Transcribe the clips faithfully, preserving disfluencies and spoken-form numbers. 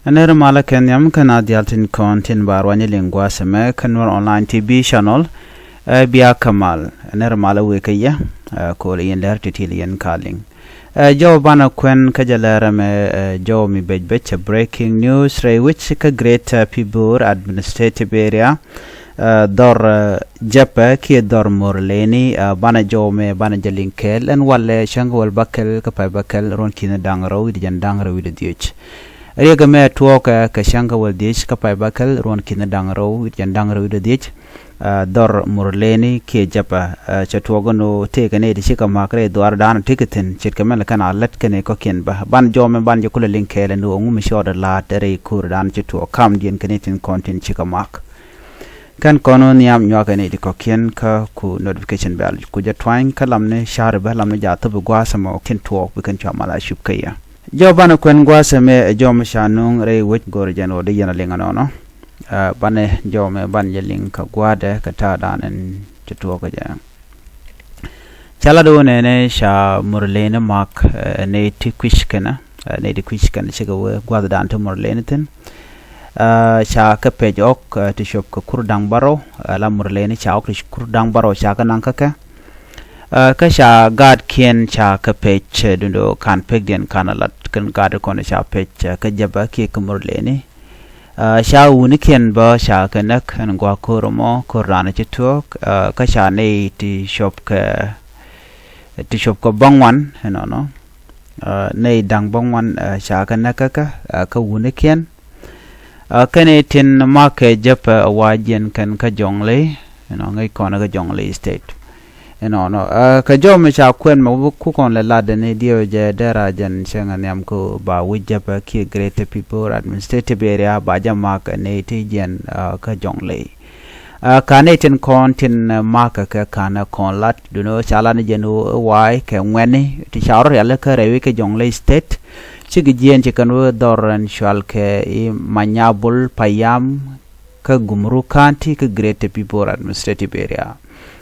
Ɛ nɛr malä kɛ nhiam kä na dial tin kɔn tin ba ruany liŋ gua̱a̱th ɛmɛ kä Nuer Online T V channel. Ɛ bia kä mal ɛ nɛr malä wëë kä yɛ, ɛ ko̱l yɛn lɛr ti til yɛn ka liŋ. Ɛ jɔw banɛ kuɛn kä jɛ lɛr ɛmɛ, ɛ jɔw mi bec bec ɛ breaking news rɛy wi̱c kä Greater Pibor Administrative Area. Ɛ dhɔr, ɛ jɛpɛ kiɛ dhɔr mor leni, ɛ banɛ jɔw mɛ banɛ jɛ liŋ kɛɛl ɛn walɛ cäŋ wäl bäkɛl kä pay bäkɛl ruɔ̱n ki̱n da̱ŋ rɛw wi̱cdɛ jɛn da̱ŋ rɛw wi̱cdɛ dhiec. Riɛk ɛmɛ tuɔɔkɛ kɛ cäŋ kä wäl dhiec kä pay bäkɛl ruɔ̱n ki̱n da̱ŋ rɛw wi̱cdɛ jɛn da̱ŋ rɛw wi̱cdɛ dhiec. Ɛ dhɔr mor leni kiɛ jɛpɛ, ɛ cɛ tuɔɔk ɛn ɣöö tëëkɛ nɛy ti cikɛ ma̱k rɛy dhuaardan ti kɛ thi̱n ce̱tkɛ mɛn lɛ kɛn a lät kɛn ɛ kɔ̱kiɛn bä. Ban jɔw mɛ ban jɛ kulɛ liŋ kɛɛl ɛn ɣöö ŋu mi cɔɔdɛ la̱a̱t rɛy ko̱o̱rdan ci tuɔɔk kam diɛn kɛ ni tin kɔn tin cikɛ ma̱k. Kɛn kɔn wä nhiam nyuakɛ ni ti kɔ̱kiɛn kä ku notification bell ku jɛ tuany kä lamni ca̱ri bä lamni ja̱ thop bi gua̱a̱th ɛmɔ tin tuɔɔk bi kɛn cua mal a cup kä yɛ. Jɔw banɛ kuɛn gua̱a̱th ɛmɛ ɛ jɔw mi ca nuŋ rɛy wec go̱r jɛn ɣöö di yɛn a liŋ ɛnɔnɔ. Ɛ banɛ jɔw mɛ ban jɛ liŋ kä gua̱a̱dɛ kä ta̱a̱dan ɛn ci tuɔɔk kä jɛ. Ca lat wä nɛnɛ ca murleni mak, ɛ nɛy ti kui̱c kɛnɛ, ɛ nɛy ti kui̱c kɛnɛ cikɛ wee gua̱thdan ti murleni thi̱n. Ɛ ca kɛ pec ɔk, ɛ ti cuɔp kɛ kur da̱ŋ bärɔw, ɛ la murleni ca ɔk ti kur da̱ŋ bärɔw ca kɛ naŋ kä kɛ. Ɛ kä ca gaatkiɛn ca kɛ pec, ɛ dundo kan pekdiɛn kan lat kɛn gaat kɔn ca pec, ɛ kä jɛpɛ kiɛ kɛ murleni. Ɛ ca wunikiɛn bä ca kɛ näk ɛn gua̱a̱k ko̱r ɛmɔ ko̱r raan ci tuɔɔk, ɛ kä ca nɛy ti cuɔp kɛ, ti cuɔp kɛ bäŋuan ɛnɔnɔ. Ɛ nɛy da̱ŋ bäŋuan, ɛ ca kɛ näk kä kä, ɛ kä wunikiɛn. Ɛ kɛn i̱ tin makɛ jɛpɛ ɛ wa jiɛn kɛn kä Jɔŋley, ɛnɔ ŋäc kɔn kä Jɔŋley State. Ɛnɔnɔ, ɛ kɛ jɔw mi ca kuɛn mɛ wä kukɔn lɛ lat dɛn i̱ diɛw jɛ dɛra jɛn cäŋ ɛ nhiam kä ba wi̱c jɛpɛ kiɛ Greater Pibor Administrative Area ba jɛ mak ɛ nɛy ti jiɛn, ɛ kä Jɔŋley. Ɛ ka̱n i̱ tin kɔn tin, ɛ makä kɛ ka̱n ɛ kɔn lat dunɛ wä ca lat ni jɛn wä wa̱a̱ kɛ ŋuɛ̈tni ti ca rɔ riali kä rɛwi kä Jɔŋley State. Cikɛ jiɛn ci kɛn wä dhɔr ɛn cual kɛ i̱ Manyabul Payam kä Gumruk County kä Greater Pibor Administrative Area.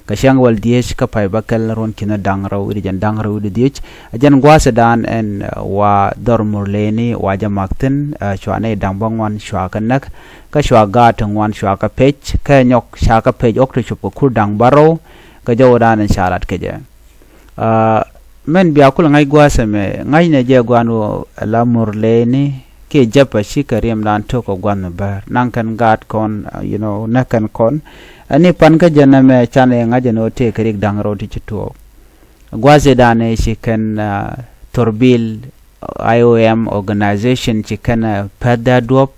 Kɛ cäŋ wäl dhiec kä pay bäkɛl ruɔ̱n ki̱n da̱ŋ rɛw wi̱cdɛ jɛn da̱ŋ rɛw wi̱cdɛ dhiec. Ɛ jɛn gua̱a̱thdan ɛn, ɛ wa dhɔr murleni wa jɛ mak thi̱n, ɛ cua nɛy da̱ŋ bäŋuan cua kɛ näk. Kä cua gaat ti ŋuan cua kɛ pec kä nyɔk ca kɛ pec ɔk ti cuɔp kɛ kur da̱ŋ bärɔw. Kɛ jɔwdan ɛn ca lat kɛ jɛ. Ɛ mɛn bia kulɛ ŋa̱c gua̱a̱th ɛmɛ ŋa̱cnɛ jɛ gua̱a̱n ɣöö la murleni kiɛ jɛpɛ cikɛ riɛmdan tok kɛ gua̱a̱th mi bäär naŋ kɛn gaat kɔn, ɛ you know näk kɛn kɔn. Ɛn i̱ pan kä jɛn ɛmɛ canɛ ŋa̱c ɛn ɣöö tëëkɛ rik da̱ŋ rɛw ti ci tuɔɔk. Gua̱a̱th i̱dan ɛ ci kɛn, ɛ thorbil I O M organization ci kɛn, ɛ pɛ̈th dee duɔ̱p.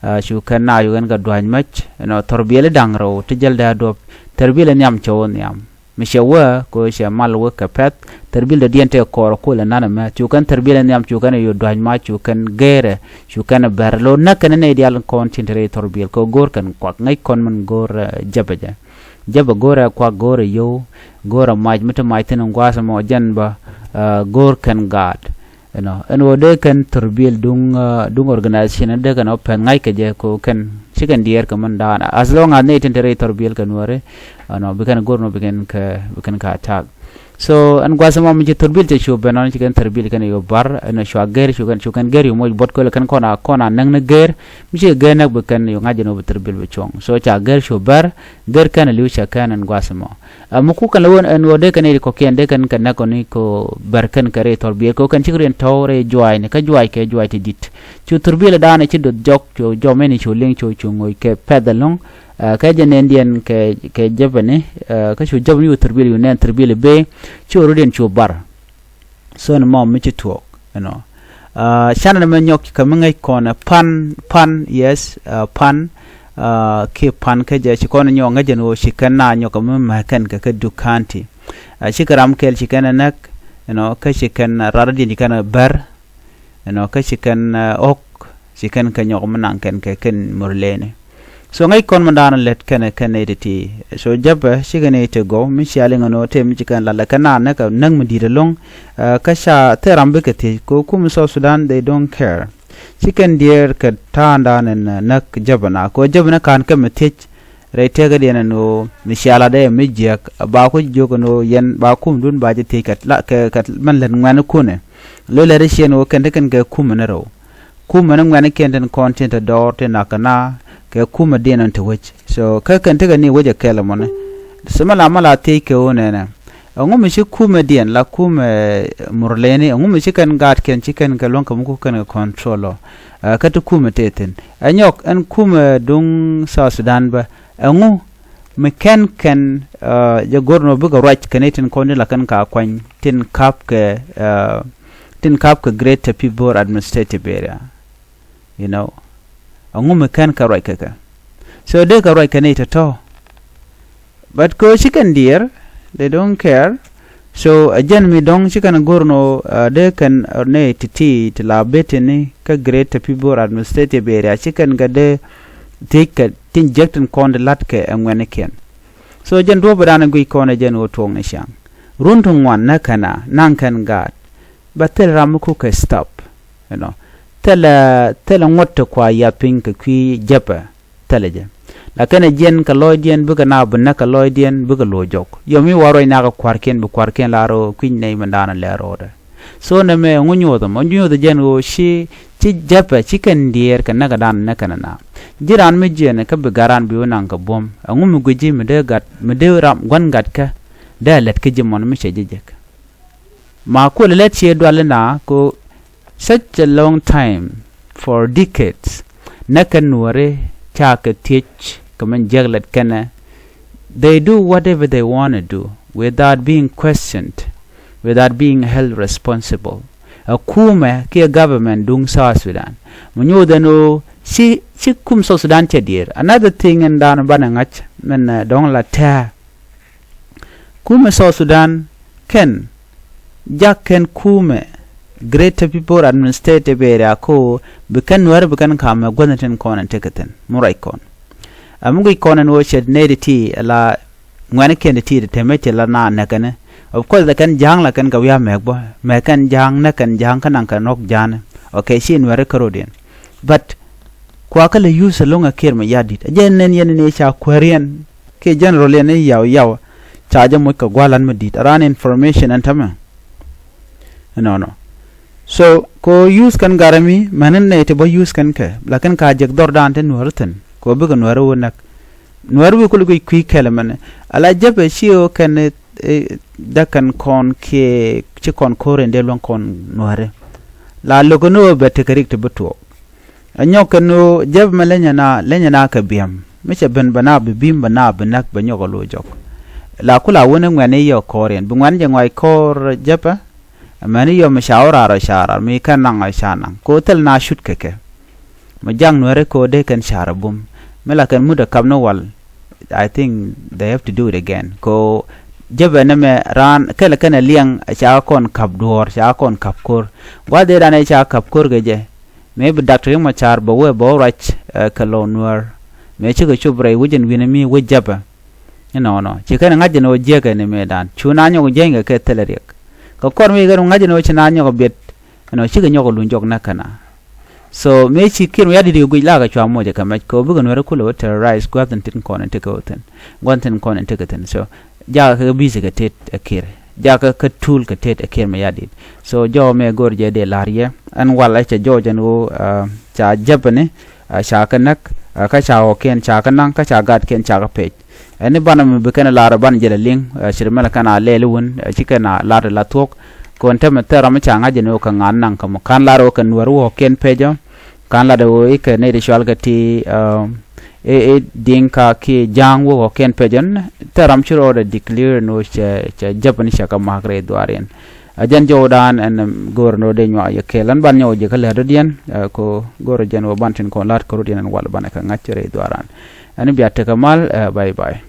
Ɛ cu kɛn na cu kɛn kɛ dua̱c mäc ɛnɔ thorbil i̱ da̱ŋ rɛw ti jäl dee duɔ̱p. Thorbil i̱ nhiam cɛ wä nhiam mi cɛ wä kɛ cɛ mal wä kɛ pɛ̈th. Thorbil dɔ̱diɛn tëë kɔɔr kulɛ nan ɛmɛ cu kɛn thorbil ɛ nhiam cu kɛn ɛ yo̱ dua̱c mac cu kɛn geerɛ. Cu kɛn ɛ bɛr lo̱ näk kɛn ɛ nɛy diaal kɔn tin te rɛy thorbil kɛ go̱o̱r kɛn kuak ŋäc kɔn min go̱o̱r, ɛ jɛpɛ jɛ. Jɛpɛ go̱o̱r ɛ kuak go̱o̱r ɛ yio̱w go̱o̱r ɛ mac mi te mac thi̱n in gua̱a̱th ɛmɔ jɛn bä, ɛ go̱o̱r kɛn gaat. Ɛnɔ ɛn ɣöö dee kɛn thorbil duŋ, ɛ duŋ organization dee kɛn ɔ pɛn ŋa̱c kɛ jɛ ko kɛn ci kɛn diɛɛr kɛ mɛn daanɛ as long as nɛy tin te rɛy thorbil kɛ nuɔ̱ɔ̱ri. Ɛnɔ bi kɛn go̱r nɔ bi kɛn kɛ bi kɛn kɛ attack. So ɛn gua̱th ɛmɔ mi ci thorbil cɛ cu ben ɔn ci kɛn thorbil kɛn yɔ bar ɛnɔ cua gɛr cu kɛn cu kɛn gɛr yɔ moc buɔt kölɛ kɛn kɔn a kɔn a näk ni gɛr. Mi ci gɛr näk bi kɛn yɔ ŋa̱c ɛn ɣöö bi thorbil bi cuɔ̱ŋ so ca gɛr cu bar. Gɛr kɛn a li̱w cɛ kɛn ɛn gua̱th ɛmɔ. Ɛ mi kukɛn lɛ wen ɛn ɣöö dee kɛn i̱ kɔkiɛn dee kɛn kɛ näk kɔni ko bɛr kɛn kɛ rɛy thɔrbiɛl kɛ kɛn cik riɛn tɔ̱w rɛy juaacni kä juaac kɛ juaac ti di̱t. Cu thɔrbiɛl ɛ daanɛ ci doth jɔk cu jɔmɛni cu liŋ cu cu ŋoc kɛ pɛth ɛlɔ̱ŋ. Ɛ kɛ jɛ nɛndiɛn kɛ kɛ jɛpɛni. Ɛ kä cu jɛpɛni cu thɔrbiɛl cu nɛn thɔrbiɛl i̱ bee. Cu rɔ̱diɛn cu bar. Thon mɔ mi ci tuɔɔk ɛnɔ. Canɛ mɛ nyɔk kɛ mi ŋäc kɔn ɛ pan pan yes, ɛ pan. Kiɛ pan kä jɛ ci kɔn nyɔk ŋäc ɛn ɣöö ci kɛn na nyɔk kɛ mi mɛ kɛn kɛ kɛ Duk County. Ɛ cikɛ ram kɛl ci kɛn ɛ näk ɛnɔ kä ci kɛn rat rɔ̱diɛn ci kɛn ɛ bär. Ɛnɔ kä ci kɛn ɛ ɣɔ̱k ci kɛn kɛ nyɔk mi naŋ kɛn kɛ kɛn murleni. So ŋäc kɔn mi da̱a̱n lät kɛnɛ kɛn nɛy ti̱ti̱. So jɛpɛ cikɛ nɛy ti gɔw mi cia liŋ ɛn ɣöö tëë mi ci kɛn lat lɛ kɛn naan näk kɛ näk mi di̱i̱t ɛlɔ̱ŋ. Ɛ kä ca thil ram bikɛ thiec kɛ ɣöö kum South Sudan they don't care. Ci kɛn diɛɛr kɛ ta̱a̱ŋdan ɛn näk jɛpɛ na kɛ ɣöö jɛpɛ ni ka̱n kɛ mi thiec. Rɛy tëkädiɛn ɛn ɣöö mi cia lat dee mi jiäk ba ku jiök ɛn ɣöö yɛn ba kumdun ba jɛ thiec kɛ kɛ mɛn lät ŋuɛ̈nikun ɛ. Lo̱c lät ɛ ciɛn ɣöö kɛn ti kɛn kɛ kum ɛn rɛw. Kumɛ ni ŋuɛ̈nikiɛn tin kɔn tin te dɔɔr tin nak kɛ na kɛ kumɛ diɛn ɛn te wec. So kä kɛn tekɛ ni wec ɛ kɛl ɛmɔni. So mɛ la mɛ la thiec kɛ ɣöö nɛnɛ, ɛŋu mi ci kumɛ diɛn la kumɛ Murleni, ɛŋu mi ci kɛn gaatkiɛn ci kɛn kɛ luäŋ kɛ mi ku kɛn kɛ control ɔ? Ɛ, kä ti kumɛ tëë thi̱n. Ɛ nyɔk ɛn kumɛ duŋ South Sudan bä. Ɛŋu mi kɛn kɛn, ɛ, jɛ go̱r ni wä bikɛ ruac kɛn i̱ tin kɔn di la kɛn ka kuany tin kap kɛ, ɛ, tin kap kɛ Greater Pibor Administrative Area. You know, ɛŋu mi kɛn kɛ ruac kɛ kɛ? So dee kɛ ruac kɛ ni tɔ̱tɔ̱. But kɛ ɣöö ci kɛn diɛɛr, they don't care. So ɛ jɛn mi dɔ̱ŋ ci kɛn go̱r ni wä, ɛ, dee kɛn, ɛ, ni ti̱ti̱ ti la beti ni kä Greater Pibor Administrative Area ci kɛn kɛ dee thiec kɛ tin jiäk tin kɔn di la̱t kɛ ɛ ŋuɛ̈nikiɛn. So jɛn duɔ̱ɔ̱pidan ɛ guic kɔn ɛ jɛn ɣöö tuɔɔk ni ciaŋ. Run ti ŋuan nä kɛn a naŋ kɛn gaat. Bä thil ram mi kukɛ stop, you know. Thilɛ, thilɛ ŋuɔ̱t ti kua yath piny kɛ kui̱ jepɛ. Thilɛ jɛ. Lakin ɛ jiɛn kɛ lɔcdiɛn bikɛ na bi näk kɛ lɔcdiɛn bikɛ lo̱c jɔk. Yɔm i̱ wa ruac nak kɛ kua̱rkiɛn bi kua̱rkiɛn la ro̱o̱ kui̱ny nɛy mindan lɛ ro̱o̱dɛ. So nɛmɛ ŋu nyuɔth ɛmɔ, nyuɔth jɛn ɣöö ci, ci jepɛ ci kɛn diɛɛr kɛ näk kɛ dan näk kɛn na. Ji̱ raan mi jiɛn kä bi garan bi wä naŋ kɛ buɔ̱m. Ɛŋu mi guic ji̱ mi dee gat, mi dee ram gua̱n gat kä dee lɛt kä ji̱ mɔn mi cɛ ji̱ jek. Ma kuël lät cië dual ina ko such a long time, for decades. Näkɛ nuɔri ca kɛ thiec kɛ mɛn jiäk lät kɛnɛ. They do whatever they want to do without being questioned, without being held responsible. Ɛ kumɛ kiɛ government duŋ South Sudan. Mɛ nyuuth ɛn ɣöö ci, ci kum South Sudan cɛ diɛɛr. Another thing in dan banɛ ŋa̱c mɛn, eh, dɔ̱ŋ la tɛ̱̈ɛ̱̈. Kumɛ South Sudan kɛn jak kɛn kumɛ Greater Pibor Administrative Area ko bi kɛn nuɛr bi kɛn kamɛ guäthni tin kɔn in tekɛ thi̱n mi ruac kɔn. Ɛ mi guic kɔn in wä cɛ nɛy ti ti la ŋuɛ̈nikiɛn ti ti ti temɛ ti la na näkɛni. Of course la kɛn ja̱a̱ŋ la kɛn kɛ wi̱i̱ amɛk bä mɛ kɛn ja̱a̱ŋ näk kɛn ja̱a̱ŋ kä naŋ kɛ nɔk ja̱a̱ni. Okay, ci nuɛri kärɔ̱diɛn. But kua kä lɛ use ɛlɔ̱ŋ ɛ Kiir Mayardit. Ɛ jɛn nɛn yɛn ni ca kuääriɛn kiɛ general yɛn ni yaw yaw. Ca jɛ moc kɛ gua̱lan mi di̱i̱t aran information ɛn tämɛ. Ɛnɔnɔ. So ko use kɛn garɛ mi mɛn ni nɛy ti bä use kɛn kɛ lakin ka jek dhɔr dan ti nuäri thi̱n ko bikɛ nuäri wä näk. Nuäri wi̱i̱ kul guic kui̱ kɛl mɛn ala jepɛ ci ɣöö kɛn, eh, däk kɛn kɔn kiɛ ci kɔn ko̱r in dee luäŋ kɔn nuäri. La lo̱k ni ɣöö bɛ tekɛ rik ti bi tuɔɔk. Ɛ nyɔk kɛn ɣöö jɛp mɛ lenyɛ na, lenyɛ na kɛ biɛm mi cɛ ben bɛ na bi bi̱m bɛ na bi näk bɛ nyɔk ɛ lo̱c jɔk. La kula wun i̱ ŋuɛ̈ni yɛ kɔɔriɛn bi ŋuɛ̈ni jɛ ŋɔac kɔɔr jɛpɛ. Mɛni yɔm ca wä raar ɔ ca raar mi kɛn naŋ ɔ ca naŋ ko thil na cut kɛ kɛ. Mi ja̱ŋ nuɛri ko dee kɛn ca̱r ɛ bum mi la kɛn mut ɛ kap ni wal. I think they have to do it again ko jɛpɛ ni mɛ raan kɛl kɛn ɛ liɛŋ ca kɔn kap duɔ̱ɔ̱r ca kɔn kap ko̱r. Gua̱th dee dan ɛ ca kap ko̱r kɛ jɛ. Mëë bi Doctor Riek Machar bɛ wee bɛ wä ruac, eh, kɛ lɔ nuäär. Mëë cikɛ cop rɛy wec ɛn wi̱nɛ mi wec jɛpɛ. Inɔnɔ ci kɛn ŋa̱c ɛn ɣöö jiäkɛ ni mëëdan cu na nyɔk jiäny kɛ kɛ thilɛ riɛk. Kɛ kɔr mi kɛn ŋa̱c ɛn ɣöö ci na nyɔk biɛt. Ɛnɔ cikɛ nyɔk luny jɔk näk kɛna. So mëë ci Kiir Mayardit kɛ guic lakɛ cua moc kɛ mɛc kɛ ɣöö bikɛ nuäär kulɛ wä terrorize gua̱th in tin kɔn in tekɛ wä thi̱n. Gua̱th in tin kɔn in tekɛ thi̱n. So jakä kɛ busy kɛ tet ɛ Kiir. Jakä kɛ tool kɛ tet ɛ Kiir Mayardit. So jɔw mɛ go̱r jɛ dee la̱r yɛ ɛn wal ɛ cɛ jɔw jɛn ɣöö, ah, ca jäpäni, ah, ca kɛ näk, ah, kä ca ɣɔ̱kiɛn ca kɛ naŋ kä ca gatkiɛn ca kɛ pec. Ɛn i̱ banɛ mi bi kɛn ɛ la̱r ɛ banɛ jɛ lɛ liŋ, ah, ci ri mɛl kɛn a lɛɛl i̱ wun, ah, ci kɛn a la̱r ɛ la thuɔ̱k. Kɔn tɛmɛ thɛr ram ca ŋa̱c jɛn ɣöö kɛ ŋa̱n naŋ kɛ mɔ ka̱n la̱r ɣöö kɛ nuäär ɣɔ̱kiɛn pecä. Ka̱n lat ɣöö i̱ kɛ nɛy ti cɔal kɛ ti, ah, i̱, i̱ Dinka kiɛ Ja̱a̱ŋ wä ɣɔ̱kiɛn pecä. Thɛr ram ci rɔɔdɛ declare ni ɣöö cɛ, cɛ jäpäni cɛ kɛ ma̱a̱k rɛy dhuaariɛn. A jɛn jɔwdan ɛn, um, go̱o̱r ni ɣöö dee nyuak yɛ kɛɛl ɛn ban nyɔk jɛ kä lɛ̈t rɔ̱diɛn, ah, kɛ go̱o̱r jɛn ɣöö ban tin kɔn la̱t kɛ rɔ̱diɛn ɛn wal banɛ kɛ ŋa̱c rɛy dhuaaran. Ɛn bia tekɛ mal, ah, bye bye.